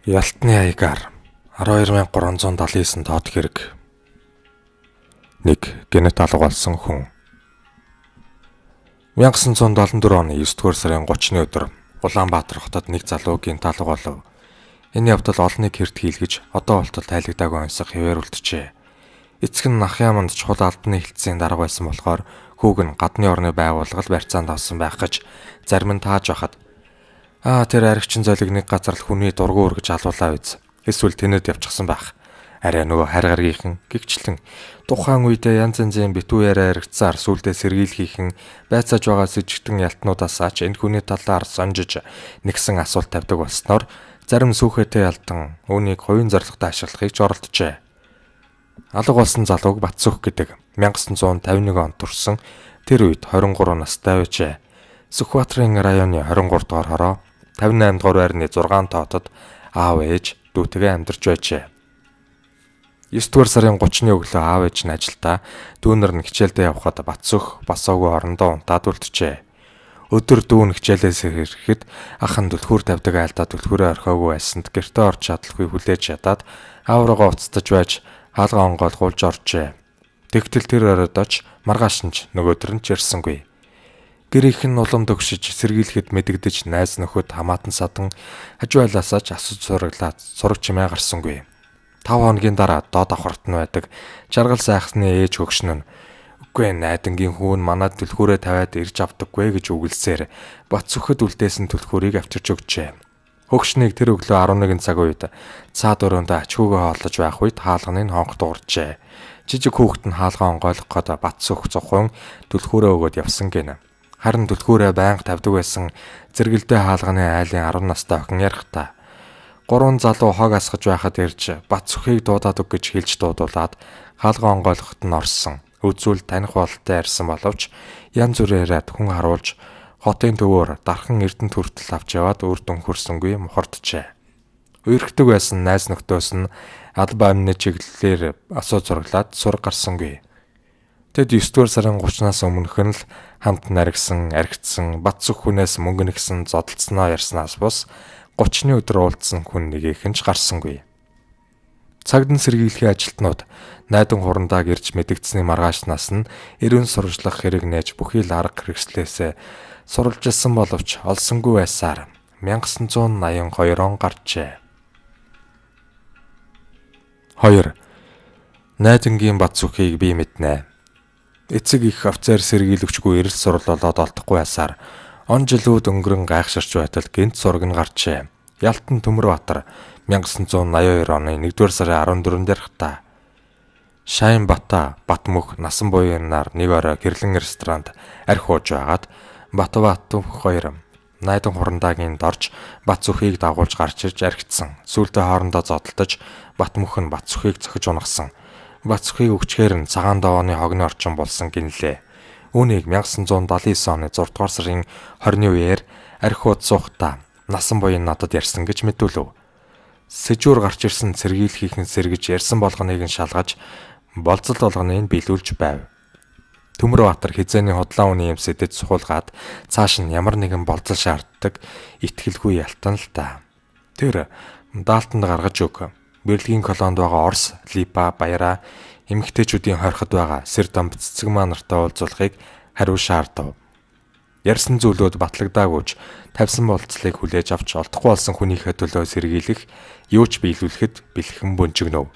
Ялтны хаягаар 12379 тоод хэрэг. 1. Гэнэт алга болсон хүн. 1974 оны 9-р сарын 30-ны өдөр Улаанбаатар хотод нэг залуу гэнэт алга болов. Энэ явдал олныг хэрт хийлгэж одоо болтол тайлагдаагүй онцох хэвээр үлджээ. Эцэг нь Нахяманд чухал албаны хэлтсийн дарга байсан болохоор хүүг нь гадны орны байгууллагад барьцаанд авсан байх гэж зарим нь тааж байхад тэр аригчин золиг нэг газар л хүний дургу өргөж алуулаа биз. Эсвэл тэнэд явчихсан байх. Арай нөгөө харь гаргийнхан гэгчлэн тухайн үедээ янз янзын битүү яриа яригдсаар сүулдэ сэргийлхийнхэн байцааж байгаа сэжигтэн ялтнуудаасаа ч энэ хүний талаар сонжиж нэгсэн асуулт тавьдаг болсноор зарим сүүхээтэй ялтан үүнийг хувийн зорилготой ашиглахыг ч оролдожээ. Алга болсон залууг Батсөх гэдэг 1951 онд төрсэн, тэр үед 23 настай байжээ. Сүхбаатарын районы 23 дугаар хороо 58 дугаар байрны 6 тоотод аав ээж дүүтэйгээ амьдарч байжээ. 9 дугаар сарын 30-ны өглөө аав ээж нь ажилдаа, дүүнер нь хичээлдээ явхад Батсөх басаагүй орондоо унтаад үлджээ. Өдөр дүү нь хичээлээс ирэхэд ах нь түлхүүр тавьдаг айлдаа түлхүүрээ орхиогүй байсанд гэртээ орж чадалгүй хүлээж ядаад аав руугаа уцтаж байж хаалгаа онгойлгуулж оржээ. Тэгтэл тэр оройд оч маргааш нь ч нөгөөдөр нь ч ирсэнгүй. Гэрийнх нь улам төгшөж сэргийлэхэд мэдэгдэж найз нөхөд хамаатан садан хажуу айлаасаа ч асууж сураглаад сураг чимээ гарсангүй. 5 хоногийн дараа доод давхарт нь байдаг жаргал сайхсны ээж хөгшин нь үгүй найдангийн хүүн манад түлхүүрээ тавиад ирж авдаггүй гэж үгэлсээр Батсөхөд үлдээсэн түлхүүрийг авчирч өгчээ. Хөгшнийг тэр өглөө 11 цаг үед цаад өрөөндөө ачхүүгээ хооллож байх үед хаалганы нь хонх дуурчээ. Жижиг хүүхэд нь хаалгаа онгойлгох гээд Батсөх зохион түлхүүрээ өгөөд явсан гинэ. Харин түлхүүрээ байнга тавьдаг байсан зэрэгэлдээ хаалганы айлын 10 настай охин ярихдаа гурван залуу хог асгаж байхад ирж Батсөхийг дуудаад өг гэж хэлж дуудуулаад хаалгаа онгойлгоход нь орсон. Үзвэл таних бололтой ярьсан боловч янз бүр яриад хүн харуулж хотын төвөөр дархан эрдэнэт хүртэл авч яваад үр дүн хөрсөнгүй мухарджээ. Үерхдэг байсан найз нөхдөөс нь алба амны чиглэлээр асуу зураглаад сураг гарсангүй. Тэд 9 дугаар сарын 30-наас өмнөхөн л хамт наригсан, архицсан, Батсөх хүнээс мөнгө нэгсэн, зодолдсноо ярьснаас бус 30-ны өдөр уулзсан хүн нэгийнхэн ч гарсангүй. Цагдан сэргийлэхийн ажилтнууд найдан хурандааг ирж мэдэгдсэний маргаашнаас нь эрүүн сурвалжлах хэрэг нээж бүхий л арга хэрэгслээсээ сурвалжилсан боловч олсонгүй байсаар 1982 он гарчээ. 2. Найдангийн Батсөхийг би мэднэ. Эцэг их офицер сэргийлэгчгүй эрэл сурал болоод олдохгүй байсаар он жилүүд өнгөрөн гайхширч байтал гэнэт сураг нь гарчээ. Ялтан Төмөрбаатар 1982 оны 1-р сарын 14-нд ярихдаа Шайн Бата Батмөх насан буянаар нэг орой гэрлэн ресторанд архи ууж байгаад Батбатмөх хоёр найдан хурандаагийн дорж Батсөхийг дагуулж гарч ирж архицсан. Сүүлдээ хоорондоо зодолдож Батмөх нь Батсөхийг цохиж унагасан. Батсөхийг өгчгээр нь цагаан давааны хогны орчин болсон гинлээ. Үүнийг 1979 оны 6 дугаар сарын 20-ны үеэр архи ууд суухдаа насан буян надад ярьсан гэж мэдүүлв. Сэжүүр гарч ирсэн сэргийлхийнхэн сэргэж ярьсан болгоныг нь шалгаж болзол болгоныг биелүүлж байв. Төмөрбаатар хизээний худлаа үний юм сэдэд сухуулгаад цааш нь ямар нэгэн болзол шаарддаг итгэлгүй ялтан л та. Тэр даалтанд гаргаж өг. Берлигийн колонд байгаа Орос, Липа, Баяра эмэгтэйчүүдийн хойроход байгаа сэр дамб цэцэг маа нартай уулзуулахыг хариу шаардав. Ярьсан зүйлүүд батлагдаагүйч тавьсан болцлыг хүлээж авч олдохгүй болсон хүнийхээ төлөө сэргийлэх юу ч биелүүлэхэд бэлхэн бөнжигнөв.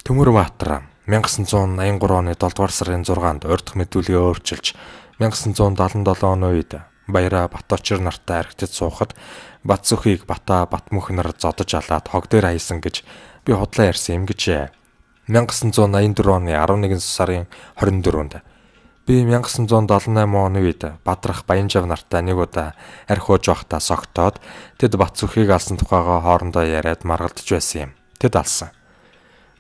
Төмөрбаатар 1983 оны 7 дугаар сарын 6-нд урдах мэдүүлгээ өөрчилж 1977 оны үед Баяра Баточир нартай архитад суухад Батсөхийг Бата Батмөх нар зодож алаад хог дээр хаясан гэж би худлаа ярьсан юм гэжээ. 1984 оны 11 сарын 24-нд би 1978 оны үед Бадрах Баянжав нартай нэг удаа архи ууж байхдаа согтоод тэд Батсөхийг алсан тухайгаа хоорондоо яриад маргалдаж байсан юм. Тэд алсан.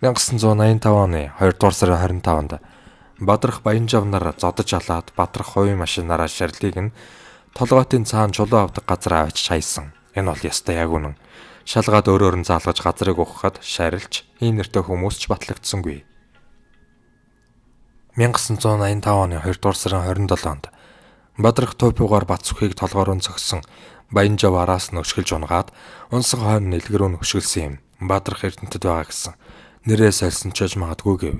1985 оны 2 дугаар сарын 25-нд Бадрах Баянжав нар зодож алаад Бадрах хувийн машинаараа шарлыг нь толгойтын цаана чулуу авдаг газар авчиж хайсан. Энэ бол ёстой яг үнэн. Шалгаад өөрөөр нь заалгаж газрыг ухахад шарилж ийм нэртэй хүмүүс ч батлагдсангүй. 1985 оны 2 дугаар сарын 27-нд Бадрах топиугаар Батсөхийг толгоор нь цогсон Баянжав араас нь өшгөлж унгаад унсан хойно нэлэг рүү нь өшгөлсөн юм. Баатрах Эрдэнэтэд байгаа гэсэн. Нэрээ сольсон ч аж магадгүй гэв.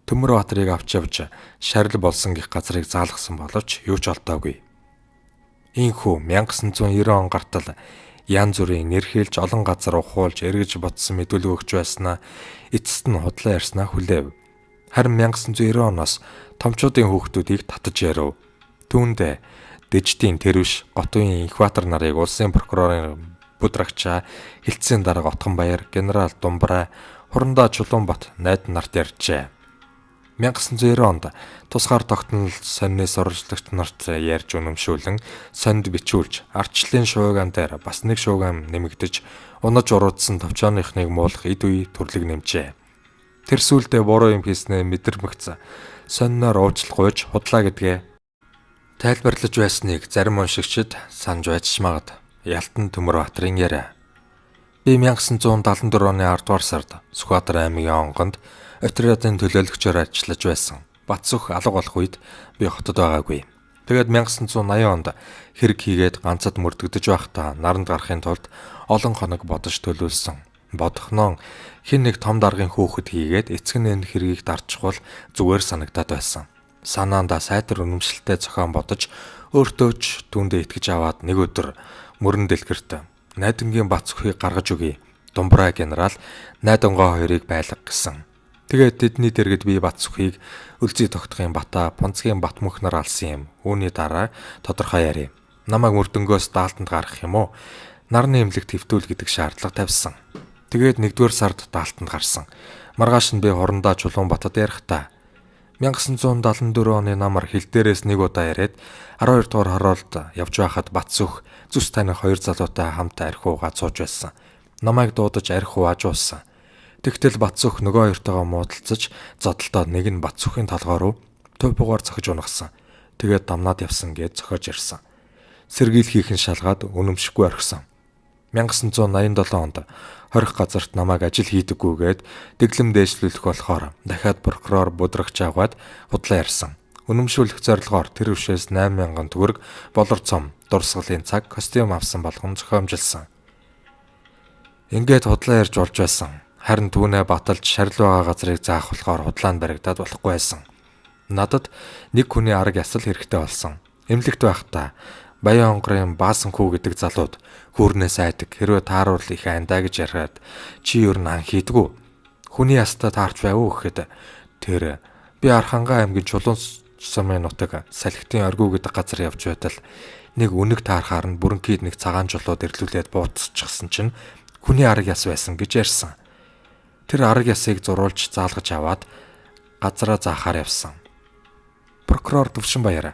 Төмөр Баатарыг авч явж шарил болсон гих газрыг заалгасан боловч юу ч олдоогүй. Ийхүү 1990 он гартал янз бүрийн нэр хэлж олон газар ухуулж эргэж бодсон мэдүүлэг өгч байснаа эцэст нь худлаа ярьснаа хүлээв. Харин 1990 оноос томчуудын хүүхдүүдийг татаж ярив. Түүндээ Дэждийн Тэрвш, Готуйн Инхбатар нарыг улсын прокурорын бүдрагчаа, Хилцээний дарга Отгонбаяр, генерал Думбрай, Хурандаа Чулуунбат найд нарт ярьжээ. 1990 онд тусгаар тогтнол сонины сурвалжлагч нарт ярьж үнэмшүүлэн сонд бичүүлж ардчлалын шуугиан дээр бас нэг шуугиан нэмэгдэж унаж уруудсан товчооныхныг муулах эд үе төрлөг нэмжээ. Тэр сүулдэ буруу юм хийснээ мэдэрмэгц сониноор уучлал гуйж худлаа гэдгээ тайлбарлаж байсныг зарим уншигчид санаж байж магад. Ялтан Төмөр Баатарын яриа. Би 1974 оны 10 дугаар сард Сүхбаатар аймгийн онгонд отрядын төлөөлөгчөөр ажиллаж байсан. Батсөх алга болох үед би хотод байгаагүй. Тэгээд 1980 онд хэрэг хийгээд ганцад мөрдөгдөж байхдаа наранд гарахын тулд олон хоног бодож төлөвлөсөн. Бодохноо хэн нэг том даргын хүүхэд хийгээд эцэг нь энэ хэргийг дарчихвал зүгээр санагдаад байсан. Санаандаа сайтар үнэмшилтэй зохион бодож өөртөө ч түүндээ итгэж аваад нэг өдөр мөрөн дэлгэрт найдангийн Батсөхийг гаргаж өгье. Думбраа генерал найдангоо хоёрыг байлга гэсэн. Тэгээд тэдний дэргэд би Батсөхийг Өлзий тогтхын Бата, Пунцгийн Батмөнх нар алсан юм. Үүний дараа тодорхой ярив. Намайг мөрдөнгөөс даалтанд гаргах юм уу? Нарны эмнэлэгт хэвтүүл гэдэг шаардлага тавьсан. Тэгээд 1-р сард даалтанд гарсан. Маргааш нь би хурандаа Чулуунбатад ярихдаа 1974 оны намар хил дээрээс нэг удаа яриад 12 дугаар хороолд явж байхад Батсөх зүс таних хоёр залуутай хамт архи уугаад сууж байсан. Намайг дуудаж архи ууж уусан. Тэгтэл Батсөх нөгөө хоёртойгоо муудалцаж зодолдоод нэг нь Батсөхийн толгой руу туйбугаар цохиж унагсан. Тэгээд дамнаад явсан гэж зохиож ирсэн. Сэргийлхийнх нь шалгаад үнэмшихгүй орхисон. 1987 онд хорих газарт намайг ажил хийдэггүйгээд дэглэм дээшлүүлэх болохоор дахиад прокурор будрагч аваад худлаа ярьсан. Үнэмшүүлэх зорилгоор тэр өшөөс 8000 төгрөг болор цом, дурсгалын цаг, костюм авсан болгон зохиомжилсан. Ингээд худлаа ярьж болж байсан. Харин түүнээ баталж шарил байгаа газрыг заах болохоор худлаа нь баригдаад болохгүй байсан. Надад нэг хүний арга ясал хэрэгтэй болсон. Эмнэлэгт байхдаа Баян онгорын Баасан хүү гэдэг залууд хүүрнээс айдаг. Хэрвээ тааруул их айндаа гэж яриад чи ер нь ан хийдгүү. Хүний ястай таарч байв уу гэхэд тэр би Архангай аймгийн Чулуун сумын нутаг Салхитын оргиу гэдэг газар явж байтал нэг үнэг таархаар нь бүрэнкийд нэг цагаан жолоод ирлүүлээд бууцчихсан чинь хүний арга яс байсан гэж ярьсан. Тэр арга ясыг зурулж заалгаж аваад газараа заахаар явсан. Прокурор Төвшин Баяр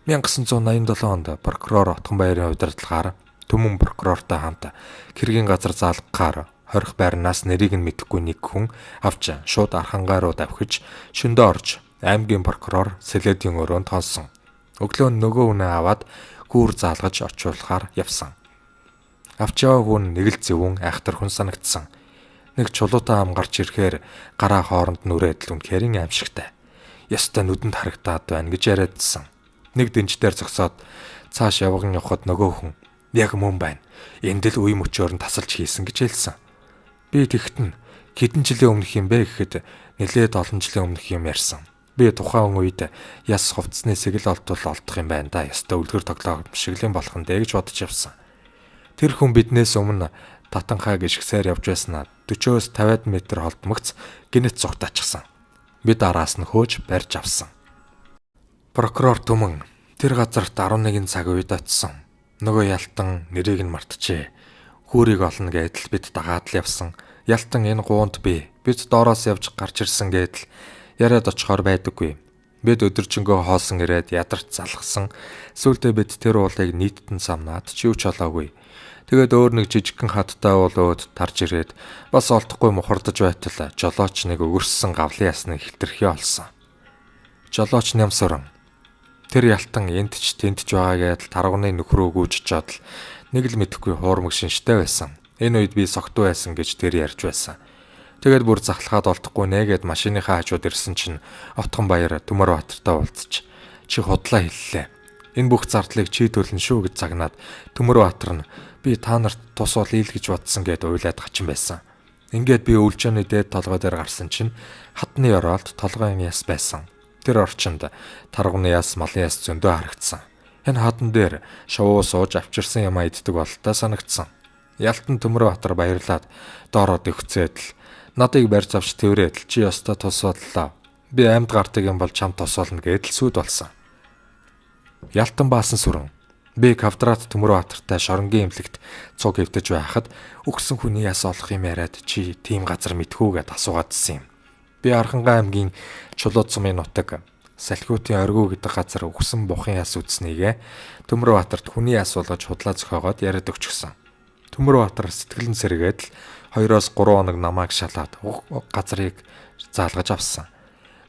1987 онд прокурор Отгонбаярын удирдлагаар Түмэн прокурортой хамт хэргийн газар заалгахаар хорих байрнаас нэрийг нь мэдэхгүй нэг хүн авч шууд Архангай руу давхиж шөндөө орж аймгийн прокурор Сэлэдийн өрөөнд тонсон. Өглөө нь нөгөө хүнээ аваад хүүр заалгаж очиулахаар явсан. Авч яваа хүн нэг л зөвүүн айхтар хүн санагдсан. Нэг чулуутай ам гарч ирэхээр гараа хооронд нүрээд л үнэхээр аимшигтай. Ёстой нүдэнд харагдаад байна гэж яриадсан. Нэг дэнж дээр зогсоод цааш явган явхад нөгөө хүн яг мөн байна. Энд л үе мөчөөр нь тасалж хийсэн гэж хэлсэн. Би тэгтэн хэдэн жилийн өмнөх юм бэ гэхэд нэлээд олон жилийн өмнөх юм ярьсан. Би тухайн үед яс хувцсны сэгэл олдвол олдох юм байна да. Ёстой үлгэр тоглоом шиг л юм болох нь дээ гэж бодож явсан. Тэр хүн биднээс өмнө татанхай гიშгсээр явж байснаа 40-оос 50 м холдмогц гинэт зугтаачихсан. Бид араас нь хөөж барьж авсан. Прокурор Түмэн тэр газарт 11 цаг үед очсон. Нөгөө ялтан нэрийг нь мартжээ. Хүүрийг олно гэдэл бид дагаад л явсан. Ялтан энэ гуунд би бид доороос явж гарч ирсэн гэдэл яриад очихоор байдаггүй. Бид өдөржингөө хоосон ирээд ядарч залхсан. Сүүлдээ бид тэр уулыг нийттэн самнаад ч юу ч олоогүй. Тэгээд өөр нэг жижигхэн хаттай уулууд тарж ирээд бас олдохгүй мухардаж байтал жолооч нэг өгөрссөн гавлын ясныг хилтерхий олсон. Жолооч нямсуран тэр ялтан энд ч тэнд ч байгаа гэдэл тарганы нөхрөө гүйж очоод л нэг л мэдэхгүй хуурмаг шинжтэй байсан. Энэ үед би согтуу байсан гэж тэр ярьж байсан. Тэгээд бүр захлахад олдохгүй нэ гэд машиныхаа хажууд ирсэн чинь Отгон Баяр Төмөр Баатартай уулзч чи худлаа хэллээ. Энэ бүх зардлыг чи төлнө шүү гэж загнаад Төмөрбаатар нь би та нарт тус бол ийл гэж бодсон гэд уйлаад хачин байсан. Ингээд би өвлжөөний дээд толгой дээр гарсан чинь хатны оролт толгойн яс байсан. Тэр орчинд таргуны яс, малын яс зөндөө харагдсан. Энэ хадан дээр шувуу сууж авчирсан юм иддэг бололтой санагдсан. Ялтан Төмөрбаатар баярлаад доороо дэвхцээд л надыг барьж авч тэврээд л чи ёстой тус боллоо. Би амьд гардаг юм бол чам тус болно гэдэл сүд болсон. Ялтан баасан сүрэн. Би Квадрат Төмөрбаатартай шоронгийн эмнэлэгт цуг эвдэж байхад өгсөн хүний яс олох юм яриад чи тийм газар мэдхүү гэд асуугаадсэн юм. Би Архангай аймгийн Чулууд сумын нутаг Салхиутын Оргуу гэдэг газар өгсөн бухын яс үзснийгээ Төмөрбаатарт хүний яс болгож худлаа зохиогоод яриад өгчихсөн. Төмөрбаатар сэтгэлэн сэргээд л 2-3 хоног намайг шалаад газрыг заалгаж авсан.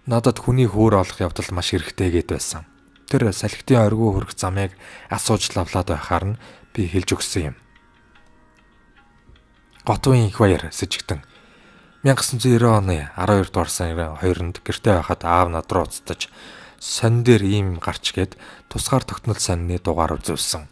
Надад хүний хөөр олох явдал маш хэрэгтэй гээд байсан. Тэр салхитын оргуу хөрөх замыг асууж лавлаад байхаар нь би хэлж өгсөн юм. Готвын их баяр сэжигтэн 1990 оны 12 дугаар сарын 2-нд гэрте байхад аав над руу уцтаж сонь дээр ийм гарч гээд тусгаар тогтнол сонины дугаар үзүүлсэн.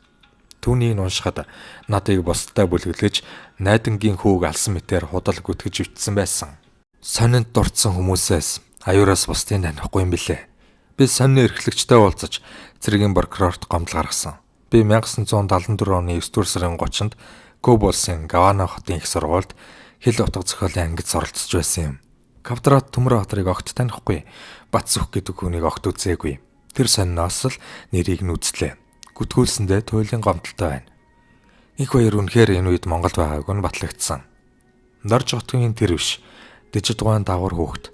Түүнийг уншихад надыг бусдад бүлэглэж найдангийн хүүг алсан мэтээр худал гүтгэж өвчсөн байсан. Сонинд дурдсан хүмүүсээс аюураас бусдыг танихгүй юм билээ. Би сонины эрхлэгчтэй уулзаж цэргийн прокурорт гомдол гаргасан. Би 1974 оны 9 дугаар сарын 30-нд Куб улсын Гавана хотын их сургуульд хэл утга зохиолын ангид суралцж байсан юм. Квадрат Төмөрбаатарыг огт танихгүй. Батсүх гэдэг хүнийг огт үзээгүй. Тэр сониноос л нэрийг нь үзлээ. Гүтгүүлсэндээ туйлын гомдолтой байна. Их баяр үнэхээр энэ үед Монголд байгааг нь батлагдсан. Дорж хотгийн тэр биш. Дижидгуайн дагвар хүүхэд.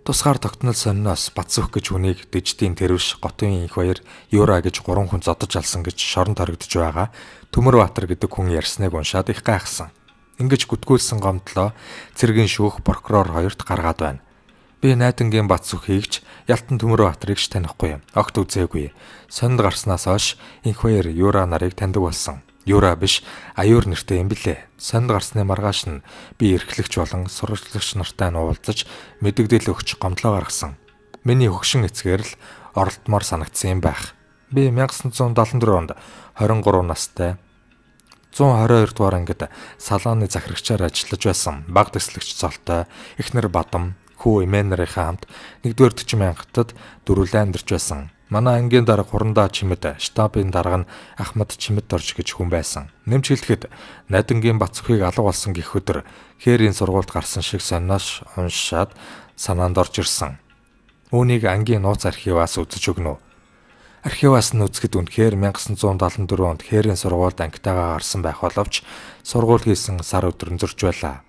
Тусгаар тогтнол сониноос Батсүх гэж хүнийг Диждийн тэрвш, Готын их баяр, Юра гэж 3 хүн зодож алсан гэж шорон торогдож байгаа Төмөрбаатар гэдэг хүн ярьсныг уншаад их гайхсан. Ингэж гүтгүүлсэн гомдлоо цэргийн шүүх прокурор хоёрт гаргаад байна. Би найдангийн Батсүхийг ч Ялтан Төмөрбаатарыг ч танихгүй. Огт үзээгүй. Сонд гарснаас хойш инх баяр Юра нарыг таньдаг болсон. Юра биш, аюур нэртэй юм билээ. Сонд гарсны маргааш нь би эрхлэгч болон сурвалжлагч нартай нь уулзаж мэдэгдэл өгч гомдлоо гаргасан. Миний хөгшин эцгээр л оролдмоор санагдсан юм байх. Би 1974 онд 23 настай 122 дугаар ангид салааны захирагчаар ажиллаж байсан. Баг дэслэгч Золтой, эхнэр Бадам, хүү эмээ нарынхаа хамт 1-р 40 мянгатад дөрвөлэн амьдарч байсан. Манай ангийн дарга Хурандаа Чимэд, штабын дарга нь Ахмад Чимэд дорж гэж хүн байсан. Нэмж хэлэхэд найдангийн Бацхүйг алга болсон гэх өдөр Хээрийн сургуульд гарсан шиг сониноос уншаад санаанд орж ирсэн. Үүнийг ангийн нууц архиваас үзэж өгнө. Архиваас нь үзэхэд үнэхээр 1974 онд Хээрийн сургуульд ангитайгаа гарсан байх боловч сургууль хийсэн сар өдөр нь зөрж байлаа.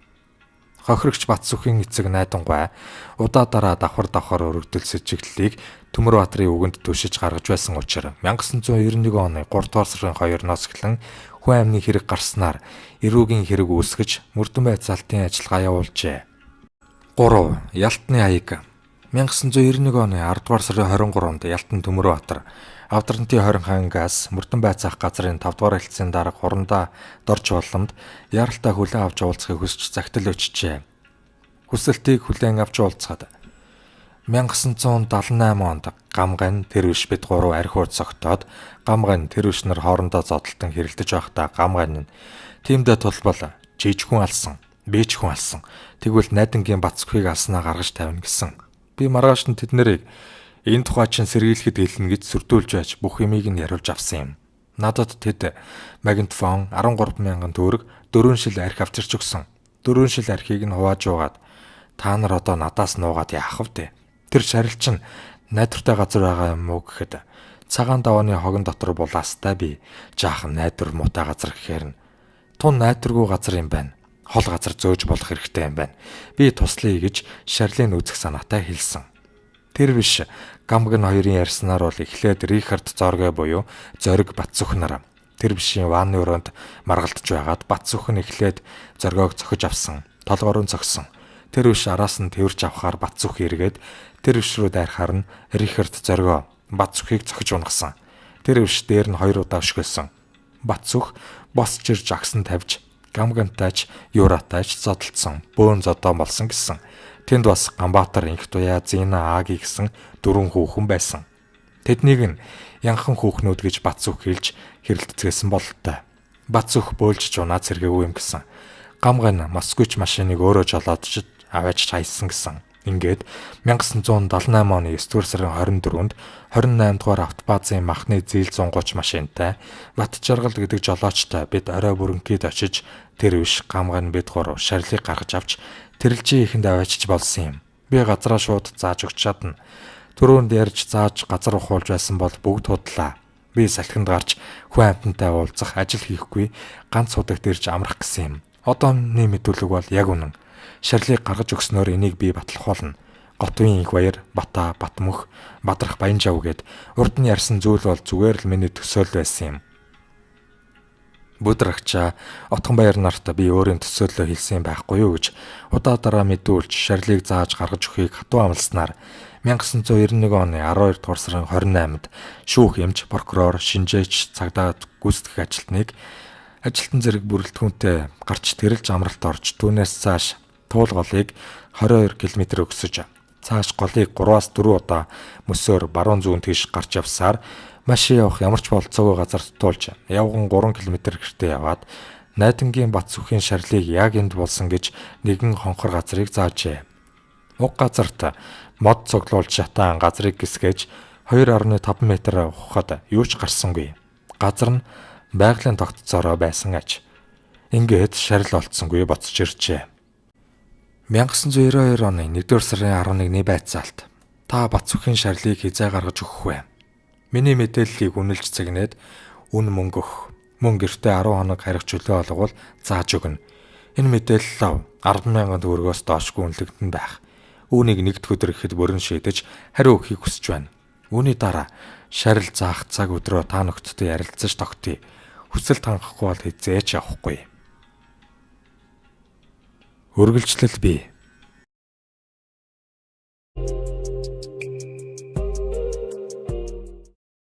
Хохирогч Батсүхийн эцэг найдангуй удаа дараа давхар давхар өргөдөл сэжиглэлийг Төмөрбаатарын үгэнд түшиж гаргаж байсан учраас 1991 оны 3 дугаар сарын 2-ноос эхлэн хүн амны хэрэг гарснаар эрүүгийн хэрэг үүсгэж мөрдөн байцаалтын ажиллагаа явуулжээ. 3. Ялтны аяг. 1991 оны 10 дугаар сарын 23-нд Ялтан Төмөрбаатар Авдрантын 20 хангаас мөрдөн байцаах газрын 5 дугаар хэлтсийн дарга Хурандаа Дорж боломд яаралтай хүлээн авч уулзахыг хүсэж загтал өчжээ. Хүсэлтийг хүлээн авч уулзахад 1978 онд Гамган тэр биш бид гурав архиуд согтоод Гамган тэр биш нар хоорондоо зодолтон хэрэлдэж байхдаа Гамган нь тиймдээ тулбал чийж хүн алсан, би ч хүн алсан. Тэгвэл найдангийн Бацхүйг алснаа гаргаж тавина гэсэн. Би маргааш нь тэд нарыг энэ тухай чинь сэргийлэхэд хэлнэ гэж сүрдүүлж байж бүх юмыг нь яриулж авсан юм. Надад тэд магнитофон 13 мянган төгрөг 4 шил архи авчирч өгсөн. 4 шил архийг нь хувааж уугаад та нар одоо надаас нуугаад яах вэ? Тэр шарил чинь найдвартай газар байгаа юм уу гэхэд цагаан давааны хогон дотор булаастай би жаахан найдвар муутай газар гэхээр нь тун найдваргүй газар юм байна. Хол газар зөөж болох хэрэгтэй юм байна. Би туслая гэж шарлын үзэх санаатай хэлсэн. Тэр биш Гамган хоёрын ярьснаар бол эхлээд Рихард Зорге буюу Зориг Батсүх нар тэр бишийн ванны өрөөнд маргалдаж байгаад Батсүх нь эхлээд Зоргоог цохиж авсан. Толгоор нь цогсон. Тэр биш араас нь тэрч авахаар Батсүх эргээд тэр биш рүү дайрахаар нь Рихард Зоргоо Батсүхийг цохиж унагсан. Тэр биш дээр нь 2 удаа өшгөлсөн. Батсүх босч ирж агсан тавьж Гамгантайч Юратайч зодолдсон. Бөөн зодоон болсон гэсэн. Тэнд бас Ганбаатар, Инх Туяа, Зина, Аги гэсэн 4 хүүхэн байсан. Тэднийг нь янхан хүүхнүүд гэж Батсүх хэлж хэрэлдэцгээсэн бололтой. Батсүх бөөлж унаа цэргээгүй юм гэсэн. Гамган Москвич машиныг өөрөө жолоодож аваач хайсан гэсэн. Ингээд 1978 оны 9 дугаар сарын 24-нд 28 дугаар автобазын махны зээл 130 машинтай Батжаргал гэдэг жолоочтой бид орой бүрэнкийд очиж тэр биш гамган бид гурав шарлыг гаргаж авч тэрэлжийн ихэнд аваачиж болсон юм. Би газраа шууд зааж өгч чадна. Түрүүнд ярьж зааж газар ухуулж байсан бол бүгд худлаа. Би салхинд гарч хүн амьтантай уулзах ажил хийхгүй ганц удагт ирж амрах гэсэн юм. Одооны мэдүүлэг бол яг үнэн. Шарлыг гаргаж өгснөөр энийг би батлах болно. Готвын их баяр, Бата, Батмөх, Бадрах Баянжав гэд урд нь ярьсан зүйл бол зүгээр л миний төсөөл байсан юм. Бүдрагчаа Отгон баяр нарт би өөрийн төсөөллөө хэлсэн байхгүй юу гэж удаа дараа мэдүүлж шарлыг зааж гаргаж өгөхийг хатуу амласнаар 1991 оны 12 дугаар сарын 28-нд шүүх эмч, прокурор, шинжээч, цагдаа гүйцэтгэх ажилтныг ажилтан зэрэг бүрэлдэхүүнтэй гарч тэрэлж амралт орж түүнээс цааш туул голыг 22 км өксөж цааш голыг 3-аас 4 удаа мөсөөр баруун зүүн тийш гарч явсаар машин явах ямар ч болцоогүй газар туулж явган 3 км гэртээ яваад Найдангийн Батсүхийн шарлыг яг энд болсон гэж нэгэн хонхор газрыг заажээ. Уг газарт мод цуглуулж шатаан газрыг гисгэж 2.5 м ухахад юу ч гарсангүй. Газар нь байгалийн тогтцоороо байсан аж. Ингээд шарил олдсонгүй боцож иржээ. 1992 оны 1-р сарын 11-ний байцаалт. Та Батсүхийн шарлыг хизээ гаргаж өгөх вэ? Миний мэдээллийг үнэлж цэгнээд үн мөнгө өгөх. Мөн гэртээ 10 хоног харих чөлөө олговол зааж өгнө. Энэ мэдээлэл 10,000 төгрөгөөс доошгүй үнэлэгдэн байх. Үүнийг нэгд өдөр ихэд бүрэн шийдэж хариу өгөхийг хүсэж байна. Үүний дараа шарил заах цаг өдрөө та нөхдөдтэй ярилцаж тогтъё. Хүсэлт хангахгүй бол хэзээ ч явахгүй. Үргэлжлэл бий.